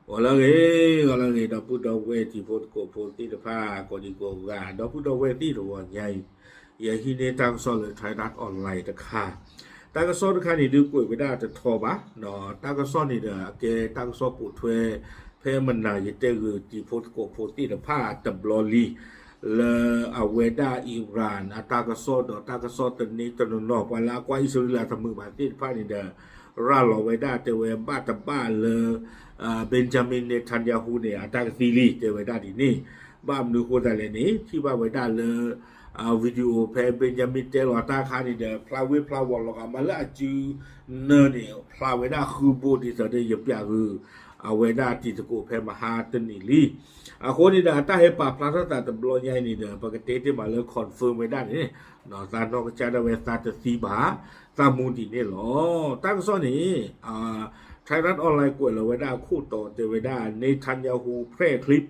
ဂီၤလၢအဂ့ၤ, ဂီၤလၢအဂ့ၤ ဒီပုၢ်ဒီဝဲၢ်တံၤဖိသကိးဖိသ့ၣ်တဖၣ် ကိးဒံကိးဂၤ ဒီပုၢ်ဒီဝဲၢ်သ့ၣ်တဂီၤညါအံၤ, ယဟံးန့ၢ်တၢ်ကစီၣ်လၢ Thai Art Online တခါ, တၢ်ကစီၣ်တခါန့ၣ်ဒုးကွဲးဝဲဒၣ်တထီဘၣ်, တၢ်ကစီၣ်န့ၣ်ဒီးအကဲတၢ်ကစီၣ်ပိာ်ထွဲ ဖဲမနၤယတဲဂုာ်တံၤဖိသကိးဖိသ့ၣ်တဖၣ်တဘျီလံ လၢအဝဲဒၣ် Iran အတၢ်ကစီၣ်ဒီးတၢ်ကစီၣ်တန့ၢ်တနီၤနီၤ ပှၤလၢအကွၢ်အံၣ်စရ့လးတမုာ်ဘၣ်သ့ၣ်တဖၣ်န့ၣ်ဒီး ရၤလီၤဝဲဒၣ်တဲဝဲဘၣ်တဘၣ်လၢ Benjamin Netanyahu န့ၣ် အတၢ်ကသံလံ တဲဝဲဒၣ်ဒ်န့ၣ်, ဘၣ်မနုၤဃိသတးလဲၣ်န့ၣ် ထံၣ်ဘၣ်ဝဲဒၣ်လၢ video ဖဲ Benjamin တဲလီၤတၢ်အခါန့ၣ်ဒီး ဖျါဝ့ၢ်ဖျါဝီၤလီၤဂာ်မးလၢအစုနၢန့ၣ် ဖျါဝဲဒၣ်ဃုဘိဒ်သိးဒီးယပျးဂုာ် အဝဲဒၣ်တံၤသကိးဖဲမဟါတနံၤလံ. အဃိန့ၣ်ဒီး အတၢ်ဟဲပာ်ဖျါထီၣ်သးတဘျီညါအံၤန့ၣ်ဒီး ပကတဲတ့ၢ်မးလၢ confirm ဝဲဒၣ်န့ၣ် သးနီၢ်ကစၢ်ဒၣ်ဝဲသးတသံဘၣ်, သးမူဒံးန့ၣ်လီၤ. တၢ်ကစီၣ်န့ၣ် Thai Art Online ကွဲးလီၤဝဲဒၣ်အခိၣ်တီတဲဝဲဒၣ် Netanyahu แพร่คลิป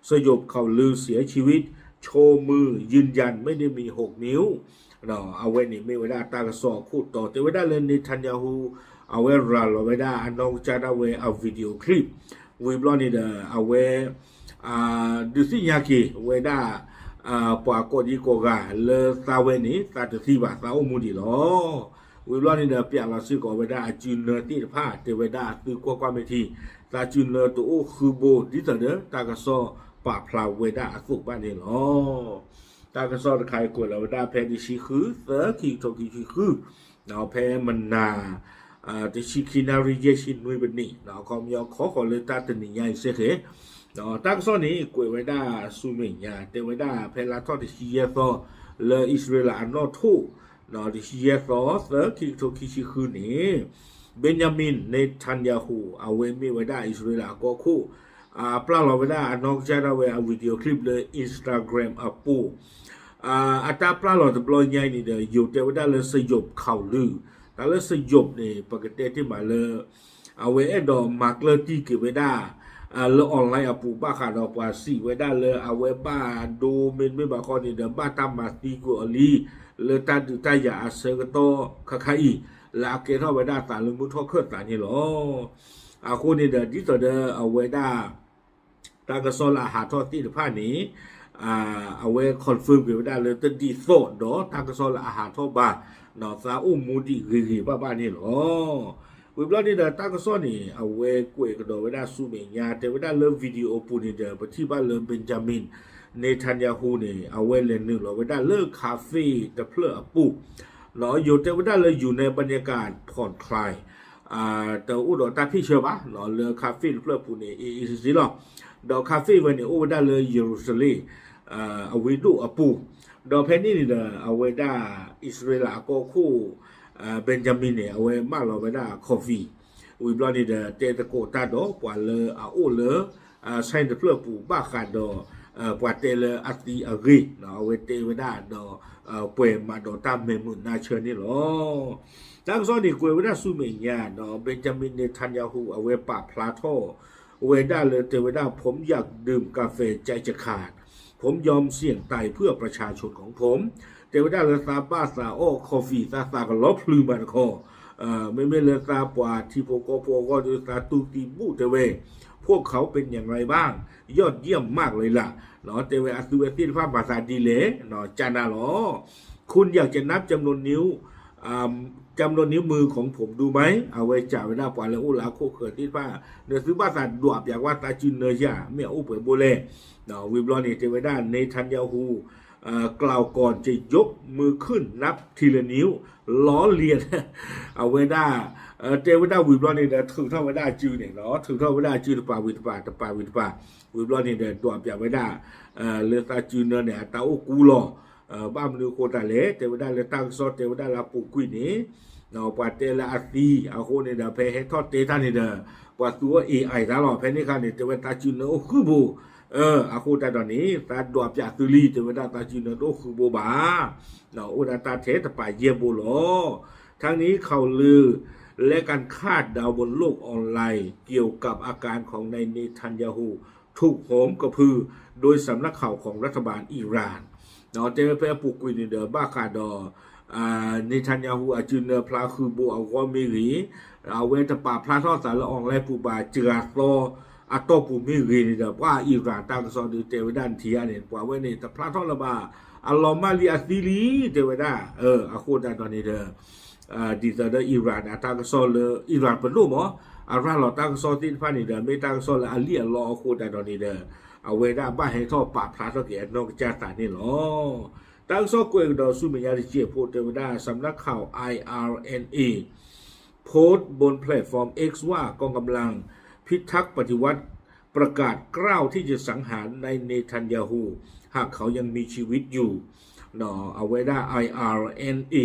สยบข่าวลือเสียชีวิต โชว์มือ ยืนยันไม่ได้มีหกนิ้ว အဝဲန့ၣ်မ့ၢ်ဝဲဒၣ်တၢ်ကစီၣ်အခိၣ်တီ တဲဝဲဒၣ်လၢ Netanyahu အဝဲရၤလီၤဝဲဒၣ်အနီၢ်ကစၢ်ဒၣ်ဝဲအ video clip ဝံၤဘျီန့ၣ်ဒီး အဝဲ ဒုးသ့ၣ်ညါက့ၤဝဲဒၣ် ပှၤကိးဒံကိးဂၤလၢသးဝဲန့ၣ် သးတသံဘၣ် သးအိၣ်မူဒံးလီၤ. ဝံၤဘျီန့ၣ်ဒီး ပျးလီၤစ့ၢ်ကီးဝဲဒၣ်အစုနၢသ့ၣ်တဖၣ် တဲဝဲဒၣ်အသုကွၢ်ကွၢ်မ့ၢ်ထံ သးစုနၢတအိၣ်ဃုဘိ ဒ်သိးဒီးတၢ်ကစီၣ်ပာ်ဖျါဝဲဒၣ်အသိးဘၣ်န့ၣ်လီၤ. တၢ်ကစီၣ်တခါအံၤကွဲးလီၤဝဲဒၣ်ဖဲတဆံဃု သၢ ခံကထိခံဆံဃု ဖဲမနၤ တဆံခံနၣ်ရံၣ်ယဲၢ်ဆံနွံမံးနံး အခီပညီခီဃီၤလၢတၢ်တနံၤညါအံၤစ့ၢ်ကီး, တၢ်ကစီၣ်န့ၣ် ကွဲးဝဲဒၣ်ဆူမဲာ်ညါ တဲဝဲဒၣ်ဖဲလါထီၣ်တဆံယဲၢ်သီ လၢအံၣ်စရ့လးအနီၣ်ထိၣ် တဆံယဲၢ်သီ သၢ ခံကထိခံဆံဃုန့ၣ် Benjamin Netanyahu အဝဲမ့ၢ်ဝဲဒၣ်အံၣ်စရ့လးအကီၢ်ခိၣ် ပျၢ်လီၤဝဲဒၣ်အနီၢ်ကစၢ်ဒၣ်ဝဲအ video clip လၢ Instagram အပူၤ အတၢ်ပျၢ်လီၤတဘျီညါအံၤန့ၣ်ဒီး ယိၤတဲဝဲဒၣ်လၢ สยบข่าวลือ တၢ်လၢ สยบ န့ၣ် ပကတဲတ့ၢ်မးလၢ အဝဲအဲၣ်ဒိးမၤကျၢၢ်တံၢ်က့ၤဝဲဒၣ် လၢ online အပူၤဘၣ်ဃးဒီးပှၤစံးဝဲဒၣ်လၢအဝဲဘၣ်ဒိ မ့တမ့ၢ်ဘၣ်ဃီန့ၣ်ဒီး ဘၣ်တၢ်မၤသံကွံာ်အီၤလံ လၢတၢ်ဒုးတၢ်ယၤအဆၢကတီၢ်ခါခါအံၤ လၢအကဲထီၣ်ဝဲဒၣ်သးလၢမုၢ်ထီၣ်ခၢၣ်သးန့ၣ်လီၤ. အဃိန့ၣ်ဒီး ဒ်သိးဒီးအဝဲဒၣ် တၢ်ကစီၣ်လၢအဟးထီၣ်သ့ၣ်တဖၣ်န့ၣ် အဝဲ confirm က့ၤဝဲဒၣ်လၢတဒ်သိးဒီးတၢ်ကစီၣ်လၢအဟးထီၣ်ဘၣ် သးအိၣ်မူဒံးဂ့ၤဂ့ၤဘၣ်ဘၣ်န့ၣ်လီၤ. ဝံၤဘျီန့ၣ်ဒီးတၢ်ကစီၣ်န့ၣ် အဝဲကွဲးကဒီးဝဲဒၣ်ဆူမဲာ်ညါ တဲဝဲဒၣ်လၢ video အပူၤန့ၣ်ဒီး ပထံၣ်ဘၣ်လၢ Benjamin Netanyahu န့ၣ် အဝဲလဲၤနုာ်လီၤဝဲဒၣ်လၢ cafe တဖျၢၣ်အပူၤ ယိၤတဲဝဲဒၣ်လၢ อยู่ในบรรยากาศผ่อนคลาย တအိၣ်ဒီးတၢ်ဖ့ၣ်ဆၢဘၣ် လၢ cafe တဖျၢၣ်အပူၤန့ၣ် အ့ၣ်အ့ၣ်စ့စ့လီၤ. ဒီး cafe ဝဲန့ၣ် အိၣ်ဝဲဒၣ်လၢ ယရူၤၡလ့ၣ် အဝ့ၢ်ဒိၣ်အပူၤ, ဒီးဖဲန့ၣ်န့ၣ်ဒီး အဝဲဒၣ်အံၣ်စရ့လးအကီၢ်ခိၣ် Benjamin န့ၣ် အဝဲမၢလီၤဝဲဒၣ် coffee ဝံၤဘျီန့ၣ်ဒီး တဲသကိးတၢ်ဒီးပှၤလၢအအိၣ်လၢ ဆိုင် တဖျၢၣ်ပူၤဘၣ်ဃးဒီး ပှၤတဲလၢအသံအဂ့ၢ် အဝဲတဲဝဲဒၣ်ဒီး ပှဲၤမးဒီးတၢ်မဲာ်မုာ်နါဆၢန့ၣ်လီၤ. တၢ်ကစီၣ်န့ၣ်ကွဲးဝဲဒၣ်ဆူမဲာ်ညါဒီး Benjamin Netanyahu အဝဲပာ်ဖျါထီၣ်ဝဲဒၣ်လၢတဲဝဲဒၣ် ผมอยากดื่มกาแฟใจจะขาด ผมยอมเสี่ยงตายเพื่อประชาชนของผม တဲဝဲဒၣ်လၢသးဘၣ်သးအီၣ် coffee သးသးကလီၤဖျုးမးတခီ, မ့မ့ၢ်လၢသးပှၤထံဖိကီၢ်ဖိအဂီၢ်ဒီးသးတူၢ်သံဘူၣ်တဲဝဲ พวกเขาเป็นอย่างไรบ้าง ยอดเยี่ยมมากเลยล่ะ တဲဝဲအသုဝဲသ့ၣ်တဖၣ် မၤသးဒ်လဲၣ် ကနၣ်လီၤ. คุณอยากจะนับจำนวนนิ้ว จำนวนนิ้วมือของผมดูไหม အဝဲစံးဝဲဒၣ်ပှၤလၢအိၣ်လၢအခိၣ်ဃၢၤသ့ၣ်တဖၣ် နသုဘၣ်သးဒွးပျးကွၢ်သးစုနၢယၤ မ့ၢ်အအိၣ်ပှဲၤဘိလဲၣ်. ဝံၤဘျီန့ၣ် တဲဝဲဒၣ် Netanyahu กล่าวก่อนจะยกมือขึ้นนับทีละนิ้ว ล้อเลียน အဝဲဒၣ် တဲဝဲဒၣ်ဝံၤဘျီန့ၣ်ဒီး ထုးထီၣ်ဝဲဒၣ်အစုန့ၣ်လီၤ. ထုးထီၣ်ဝဲဒၣ်အစုတပၤဝံၤတပၤ တပၤဝံၤတပၤ ဝံၤဘျီန့ၣ်ဒီး ဒွးပျးဝဲဒၣ် လၢသးစုနၢန့ၣ် အတၢ်အိၣ်ကူလီၤ. ဘၣ်မနုၤအဃိသတးလဲၣ် တဲဝဲဒၣ်လၢတၢ်ကစီၣ်တဲဝဲဒၣ်လၢအပူၤကွံာ်န့ၣ် ပှၤတဲလၢအသံ အဃိန့ၣ်ဒီး ဖဲဟဲထီၣ်တဲတၢ်န့ၣ်ဒီး ပှၤသူအီၤ AI တၢ်လီၤ. ဖဲန့ၣ်အခါန့ၣ် တဲဝဲသးစုနၢအိၣ်ဃုဘိ အဃိသတးဒီးန့ၣ် သးဒွးပျးသုလံ တဲဝဲဒၣ်သးစုနၢတအိၣ်ဃုဘိဘၣ် အိၣ်ဒၣ်တၢ်ထဲတပၤယဲၢ်ဘိလီၤ. ทั้งนี้ข่าวลือและการคาดเดาบนโลกออนไลน์เกี่ยวกับอาการของนายเนทันยาฮูถูกโหมกระพือโดยสำนักข่าวของรัฐบาลอิหร่าน တဲဝဲဖဲအပူၤကွံာ်န့ၣ်ဒီး ဘၣ်ဃးဒီး Netanyahu အစုနၢဖျါဃုဘိအဂီၢ်မ့ၢ်ဂ့ၤ, အဝဲတပာ်ဖျါထီၣ်သးလၢ online ပူၤဘၣ် စှၤသီ အတီၢ်ပူၤမ့ၢ်ဂ့ၤန့ၣ်ဒီး ပှၤအံရၣ်တၢ်ကစီၣ်ဒုးတဲဝဲဒၣ်နထံၣ်ဧါန့ၣ် ပှၤဝဲန့ၣ် တဖျါထီၣ်လၢၤဘၣ်, အလီၤမၢ်လံအသံလံ တဲဝဲဒၣ်, အဃိသတးဒီးန့ၣ်ဒီး ဒ်သိးဒီးအံရၣ်န့ၣ် အတၢ်ကစီၣ်လၢ အံရၣ်ပဒိၣ်မး အရၤလီၤတၢ်ကစီၣ်သ့ၣ်တဖၣ်န့ၣ်ဒီး မ့ၢ်တၢ်ကစီၣ်လၢအလံၣ်အလီအဃိသတးဒီးန့ၣ်ဒီး အဝဲဒၣ်ဘၣ်ဟဲထီၣ်ပာ်ဖျါထီၣ်က့ၤအနီၢ်ကစၢ်သးန့ၣ်လီၤ. တၢ်ကစီၣ်ကွဲးကဒီးဆူမဲာ်ညါတစဲးဖိတဲဝဲဒၣ် สำนักข่าว ไออาร์เอ็นเอ โพสต์บนแพลตฟอร์ม X ว่า กองกำลังพิทักษ์ปฏิวัติ ประกาศกล้าวที่จะสังหารนายเนทันยาฮู หากเขายังมีชีวิตอยู่ အဝဲဒၣ် ไออาร์เอ็นเอ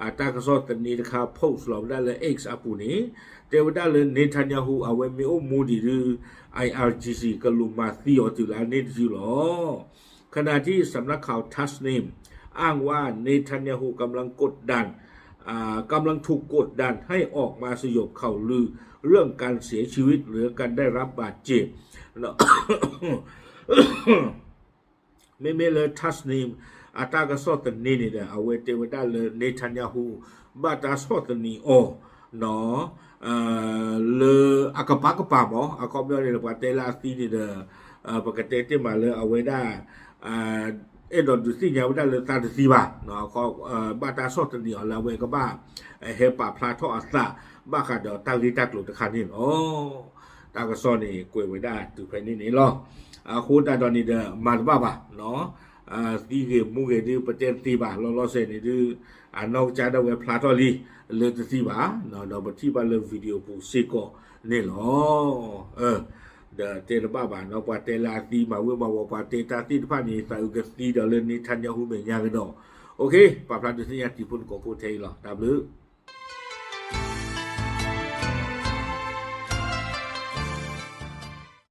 အတၢ်ကစီၣ်သန့တခါ post လီၤဝဲဒၣ်လၢ X အပူၤန့ၣ် တဲဝဲဒၣ်လၢ Netanyahu အဝဲမ့ၢ်အိၣ်မူဒံးဒုး ไออาร์จีซี ကလူၤမၤသံအီၤတုၤလၢအန့ၢ်တယုၢ်လီၤ. ขณะที่สำนักข่าว Tasnim อ้างว่า เนทันยาฮู กำลังกดดัน อ่ากำลังถูกกดดันให้ออกมาสยบข่าวลือเรื่องการเสียชีวิตหรือการได้รับบาดเจ็บ မ့မ့ၢ်လၢ Tasnim အတၢ်ကစီၣ်သန့န့ၣ်ဒီး အဝဲတဲဝဲဒၣ်လၢ Netanyahu ဘၣ်တၢ်ဆီၣ်သနံးအီၤ လၢအကပၤကပၤမး အခီပညီန့ၣ်ဒီး ပှၤတဲလၢအသံန့ၣ်ဒီး ပကတဲတ့ၢ်မးလၢအဝဲဒၣ် အဲၣ်ဒိးဒုးသ့ၣ်ညါဝဲဒၣ်လၢသးတသံဘၣ် ဘၣ်တၢ်ဆီၣ်သနံးအီၤလၢအဝဲကဘၣ် ဟဲပာ်ဖျါထီၣ်အသး ဘၣ်ဃးဒီးတၢ်ဂ့ၢ်တၢ်ကျိၤတခါန့ၣ်လီၤ. တၢ်ကစီၣ်န့ၣ် ကွဲးဝဲဒၣ်တုၤဖဲန့ၣ်န့ၣ်လီၤ. အဃိသတးဒီးန့ၣ်ဒီး မၤတဘၣ်ဘၣ် သံဂ့ၤမူဂ့ၤဒုး ပတဲတသ့ဘၣ် လီၤလီၤဆဲးန့ၣ်ဒုး အနီၢ်ကစၢ်ဒၣ်ဝဲဖျါထီၣ်လံ လၢတသံဘၣ် ဒီးပထံၣ်ဘၣ်လၢ video ပူၤစ့ၢ်ကီးန့ၣ်လီၤ. ဒီးတဲတဘၣ်ဘၣ်နီၤ ပှၤတဲလၢအသံမၤဝံၤမၤဝီၤ ပှၤတဲတၢ်သ့ၣ်တဖၣ်န့ၣ် သးအုးကသံဒီးလၢ Netanyahu မဲာ်ညါကဒီး ပာ်ဖျါဒုးသ့ၣ်ညါတံၤဖိသကိးဖိထဲအံၤလီၤ. တၢ်ဘျုး